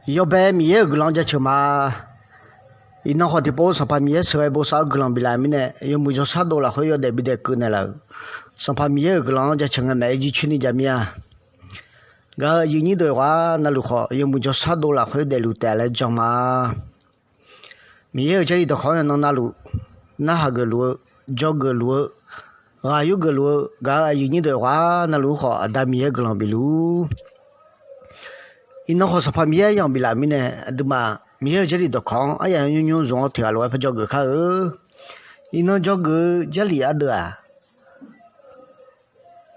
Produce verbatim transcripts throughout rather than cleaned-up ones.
Yawbae Miqyaer-euq guiqlanq-anr jaceuq ma. Iqnan khawf tiqpov Sanqpaq Miqyaer sheuqghae bosav-eu guiqlanq biflaf-euq mirnae, yawmuiq jawrshar dov lafkhoer yawdaef bidaef keuv naeqlaf-euq Sanqpaq Miqyaer-euq guiqlanq-anr jaceuq ngae maeq-aer jircoer ni jaq mir-a. Gaq-euq aqyuif nyir deuq ghaq navluf khawf, yawmuiq jawrshar dov lafkhoer daefluf taef laer jan ma. Miqyaer-euq Jarlif dawqkawq-anr yawqnan navluf, narhaq geufluf-eu, jawr geufluf-eu, ghaq yur geufluf-eu, gaq-euq aqyuif nyir deuq ghaq navluf-ur khawf, Aqda Miqyaer guiqlanq bifluf-ur. Iqnan khawf, Sanqpaq Miqyaer aryamq biflaf-euq mirnae, aqduimaf Miqyaer-euq Jarlif dawqkawq-anr aryamq nymrnymr zmq-awr tiqghaq lof-aer parjawr geuf kar-eu. Iqnan jawr geuf-eu Jarlif ardeuv-aq,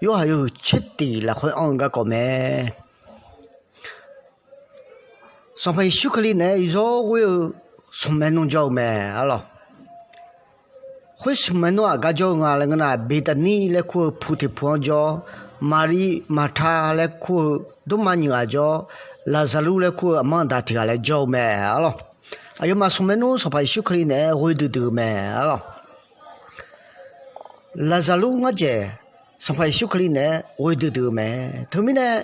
Yorhaq yawhuiq tser tiq lafkhoer anr-eu garkawv mae. Sanqpaq Yeqsur Kali naeq-aer yawr ghoer-eu smq maernmr jawr-eu mae arlawq. Khoer smq maernmr aqgar jawr-eu nga laer ngeur nar, Beqtaqnir laer kur-eu pu teqpu-anr jawr, Maqliv, Maqta laer kur-eu dorma nyiq ghaq jawr, Laqzaqlur laer kur-eu aqmanr aqda tiq ghaq laer jawr-eu mae arlawq. Aqyawfmaf smq maernmr Sanqpaq Yeqsur Kali naeq-aer ghoe duidui-eu mae arlawq. Laqzaqlur ngar dzaeq Sanqpaq Yeqsur Kali naeq-aer ghoe duidui-eu mae. Teumirnae,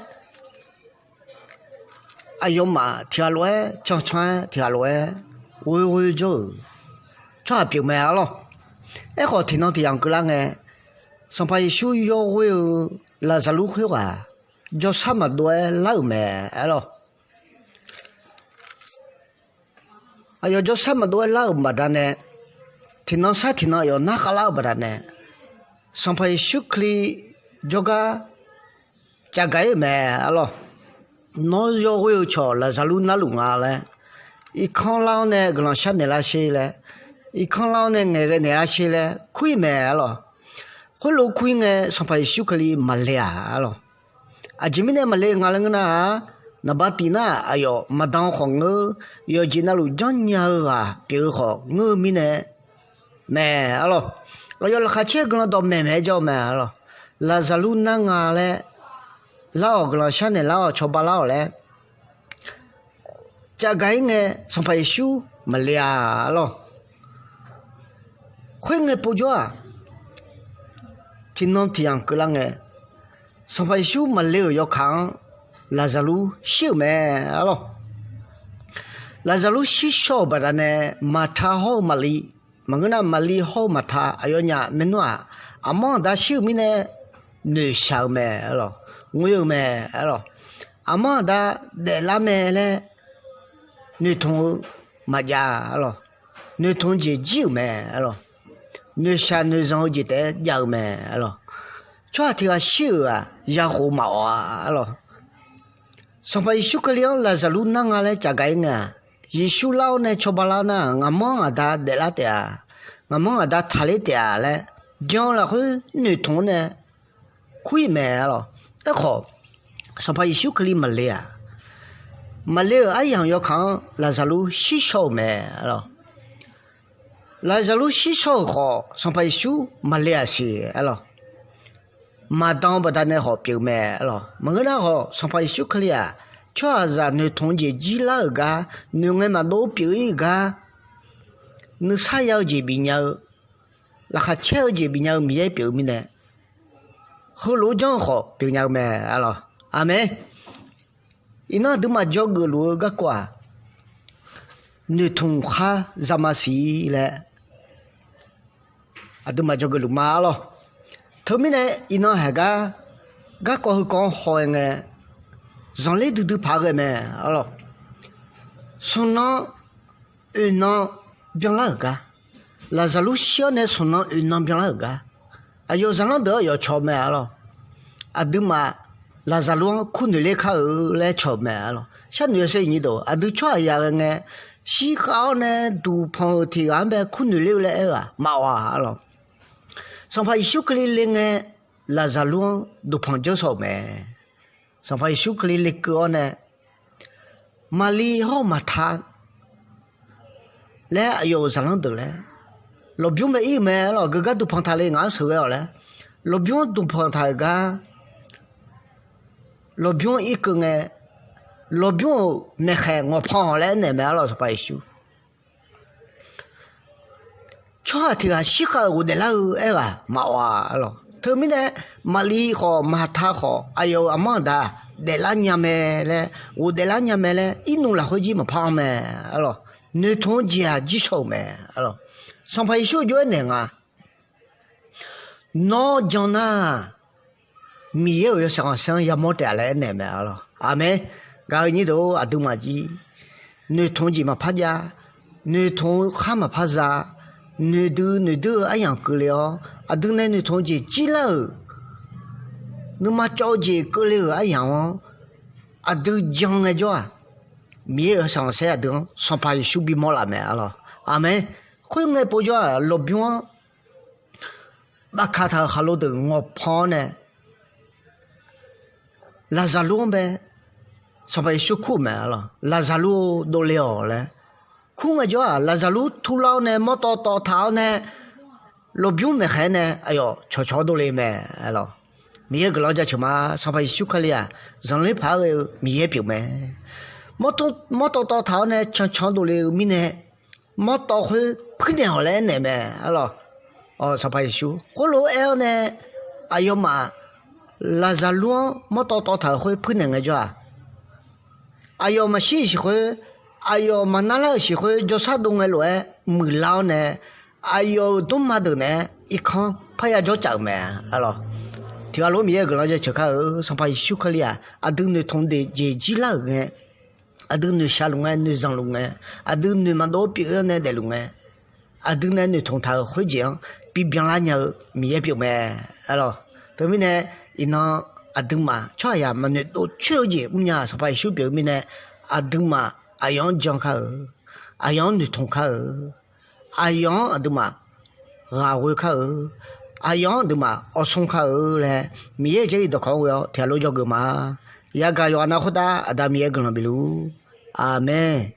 aqyawfmaf tiq ghaq lof-aer cancan-aer tiq ghaq lof-aer ghoe ghoe jawr-euq tsawrhaq pyeuf mae arlawq. Aerkhawf, tiqnan tiq yamq keuvlar ngae, Sanqpaq Yeqsur yawr ghoer-eu Laqzaqlur khoerghaq jawrshar maqdov-aer lar-euq mae arlawq. Aqyawf jawrshar maqdov-aer lar-euq baqdanae, tiqnan sar tiqnan aqyawf narkhav lar-eu baqdanae, Sanqpaq Yeqsur Kali jawrgar cavgaq-ir-euq mae arlawq. Nawr yawr ghoer-eu cawq Laqzaqlur narluf nga laer, irkanr lar-awr nae guiqlanq sharnaeq lar sher laer, irkanr lar-awr nae ngaeqghae naeq lar sher laer kur-ir mae arlawq. Khoerlof kur-ir ngae, Sanqpaq Yeqsur Kali maqle-aq arlawq. Aqjeq mirnae maqle nga laer ngeur nar-aq, naqba tif nar-aq, aqyawf maqdan khawf ngeur, yawqjeq navluf janrnya-eu ghaq pyeuf-eu khawf ngeur-eu mirnae mae arlawq. Aqyawf laqkhaq caer-eu guiqlanq dawqmaeq maeq-aer jawr-eu mae arlawq. Laqzaqlur nar nga laer, lar-awq guiqlanq sharnaeq lar-awq cawba lar-awq laer cavgaq-ir ngae, Sanqpaq Yeqsur maqle-a arlawq. Khoerngae povjawr-aq, tiqnan tiq yamq keuvlar ngae, Sanqpaq Yeqsur maqle-euq yawkaq-anr Laqzaqlur shir-euq mae arlawq. Laqzaqlur shir shaw-euq baqdanae, Maqta hawr-eu Maqliv, maqngeur nar Maqliv hawr-eu Maqta aqyawfnyaf maernmr-aq, aqmanr aqda shir-euq mirnae noeqshaq-eu mae arlawq. Ngoe-eu mae arlawq. Aqmanr aqda daeflar mae laer noeqtmq-eu maqjav arlawq. Noeqtmq jeq jir-euq mae arlawq. Noeqshaq noeqzanq-eu jeq taef-aer jav-eu mae arlawq. Tsawrhaq tiq ghaq shir-euq-aq, ya khof maqawf-a arlawq. Sanqpaq Yeqsur Kali-anr Laqzaqlur nar nga laer cavgaq-ir ngae-aq, Yeqsur lar-awr nae cawba lar nar-aq, ngaqmanr aqda daeflar taef-a, ngaqmanr aqda taqler taef-a laer jan-eu lafkhoer noeqtmq-anr nae kur-ir mae arlawq. Aerkhawf, Sanqpaq Yeqsur Kali maqle-aq, maqle-euq aryamq yawkaq-anr Laqzaqlur shir shaw-euq mae arlawq. Laqzaqlur shir shaw-euq khawf, Sanqpaq Yeqsur maqle-aq siq arlawq. Maqdan baqdanae khawf pyeuf mae arlawq. Maqngeur nar khawf, Sanqpaq Yeqsur Kali-aq, tsawrhaqzaq noeqtmq jeq jir lar-euq gar, noeqngae maqdov pyeuf-ir-euq gar, nuisar ya-eu jeq bifnya-eu, laqkhaq caer-eu jeq bifnya-eu Miqyaer pyeuf-eu mirnae, heulof-aer janr-eu khawf pyeufnya-eu mae arlawq. Aqmeq. Iqnan aqduimaf jawrgeuf luf-eu garkawv-aq, noeqtmq khar zama siq laer aqduimaf jawrgeuf luf ma arlawq. Teumirnae iqnan haiq gar garkawv heukawv-anr haw-aer ngae, zanqler duidui paq-aer ghae mae arlawq. Smq nan oeq nan byanlar-euq gar, Laqzaqlur shir-awr nae smq nan oeq nan byanlar-euq gar, aqyawf zaqlanr deuq-anr yawf cawq mae arlawq. Aqduimaf Laqzaqlur-anr kur noeq ler kar-eu laer cawq mae arlawq. Sharnoeq yawshaef iqnyir deuq, aqdui tsawrhaq yaghae ngae, shirkhav-awr nae duqpanq-euq tiq ghaq-anr bae kur noeq ler-eu laer aer-eu-aq maqawq-a arlawq. Sanqpaq Yeqsur Kali le ngae, Laqzaqlur-anr duqpanq dzeur shaw-euq mae. Sanqpaq Yeqsur Kali lekeuv-awr nae, Maqliv hawr-eu Maqta laer aqyawf-euq zaqlanr deuq laer, lawqbymr bae ir-euq mae arlawq. Geugar duqpanq taq le ngaq-anr sheuqghae-awq laer, lawqbymr-anr duqpanq taq-euq gar, lawqbymr-anr irkeuv ngae, lawqbymr-euq maeqkhaeq ngawqpanq-awq laer aernaeq mae arlawq. Sanqpaq Yeqsur tsawrhaq tiq ghaq shirkhav-euq ghofdaef lar-eu aerghaq maqawq-a arlawq. Teumirnae Maqliv khawf Maqta khawf aqyawf-euq aqmanr aqda daeflar nya mae laer, ghofdaeflar nya mae laer, irnmq lafkhoer jir maqpar-anr mae, arlawq. Noeqtmq-eu jeq-aq jir shaw-euq mae, arlawq. Sanqpaq Yeqsur jov-aer naeq nga, nawr jan nar-aq, Miqyaer-euq yawshaef khanqsaer-anr yamawr taef-a laer aernaeq mae, arlawq. Aqmeq. Gaq-eu nyir deuq-or, aqduimaf jir noeqtmq jeq maqpar jav, noeqtmq-eu khar maqpar za, noeqdui noeqdui-eu aryamq keuvle-awr, aqdui nae noeqtmq jeq jir lar-euq, nuima cawv-eu jeq keuvle-euq aryamq-anr aqdui jan ngaejawr-aq, Miqyaer-euq yawshaef khanqsaer aqdui-anr Sanqpaq Yeqsur bimawr laf mae, arlawq. Aqmeq. Khoerngae povjawr-aq, lawqbymr-anr bavkaq taq-euq khaqlo deuq ngawqpan-awr nae, Laqzaqlur-anr bae Sanqpaq Yeqsur kur-euq mae, arlawq. Laqzaqlur-or, dovle-awq laer kur ngaejawr-aq, Laqzaqlur turlar-awr nae mawrtawv tawv taq-awr nae, lawqbymr maeqkhaeq-aer nae aqyawf cawqcawq-awr dovle mae, arlawq. Miqyaer guiqlanq jaceuq ma. Sanqpaq Yeqsur Kali-aq, zanqler paq-aer ghae-eu Miqyaer pyeuf mae. Mawrtawv tawv taq-awr nae cancan-anr dovle-eu mirnae, mawrtawv khoer puirnaeq-awq laer aernaeq mae, arlawq. Sanqpaq Yeqsur khoerlof-aer aer-awr nae, aqyawfmaf Laqzaqlur-anr mawrtawv tawv taq-euq khoer puirnaeq ngaejawr-aq, aqyawf maqshir-euq siq khoer, aqyawf maqnarlar-euq siq khoer jawrshar dov ngae lof-aer muiqlar-awr nae, aqyawf-euq dmrma deuq naeq-aer irkanr parya jawr caf-euq mae, arlawq. Tiqghaq lof-aer Miqyaer-euq guiqlanq jaceuq kar-eu Sanqpaq Yeqsur Kali-aq, aqdui noeqtmq jeq jir lar-euq ngae, aqdui noeqshaq luf ngae, noeqzanq luf ngae, aqdui noeq maqdov-aer pyeuf-awr nae daefluf ngae, aqdui nae noeqtmq taq-euq khoerjeq-anr bibyan lar nya-eu Miqyaer pyeuf mae, arlawq. Teumirnae, iqnan aqduimaf tsawrhaqzaq maqnoeq dov coer-eu jeq mrnya Sanqpaq Yeqsur pyeuf-eu mirnae, aqduimaf aqyawf-anr jan kar-eu, aqyawf-anr noeqtmq kar-eu, aqyawf-anr aqduimaf ghaq ghoe kar-eu, aqyawf-anr aqduimaf awq smr kar-eu laer, Miqyaer-euq Jarlif dawqkawq-anr ghoe-awr tiqghaq lof jawrgeuf ma. Yagaq yawqghaq nav khoertav Aqda Miqyaer guiqlanq bifluf-ur. Aqmeq.